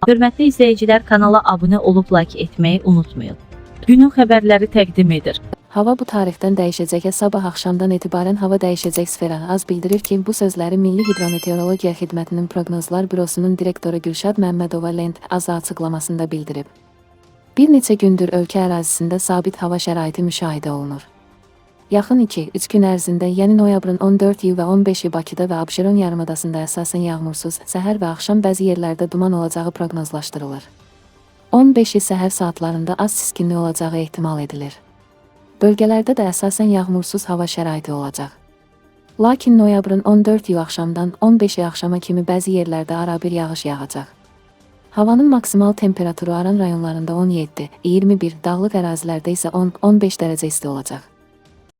Hörmətli izləyicilər, kanala abunə olub like etməyi unutmayın. Günün xəbərləri təqdim edir. Hava bu tarixdən dəyişəcək. Sabah axşamdan etibarən hava dəyişəcək. Sfera az bildirir ki, bu sözləri Milli Hidrometeorologiya Xidmətinin Proqnozlar Bürosunun direktoru Gülşad Məmmədova Lent AZA açıqlamasında bildirib. Bir neçə gündür ölkə ərazisində sabit hava şəraiti müşahidə olunur. Yaxın 2-3 gün ərzində, yəni noyabrın 14-ü və 15-i Bakıda və Abşeron yarımadasında əsasən yağmursuz, səhər və axşam bəzi yerlərdə duman olacağı proqnozlaşdırılır. 15-i səhər saatlarında az siskinli olacağı ehtimal edilir. Bölgələrdə də əsasən yağmursuz hava şəraiti olacaq. Lakin noyabrın 14-ü axşamdan 15-i axşama kimi bəzi yerlərdə arabir yağış yağacaq. Havanın maksimal temperaturu Aran rayonlarında 17, 21, dağlıq ərazilərdə isə 10-15 dərəcə isti olacaq.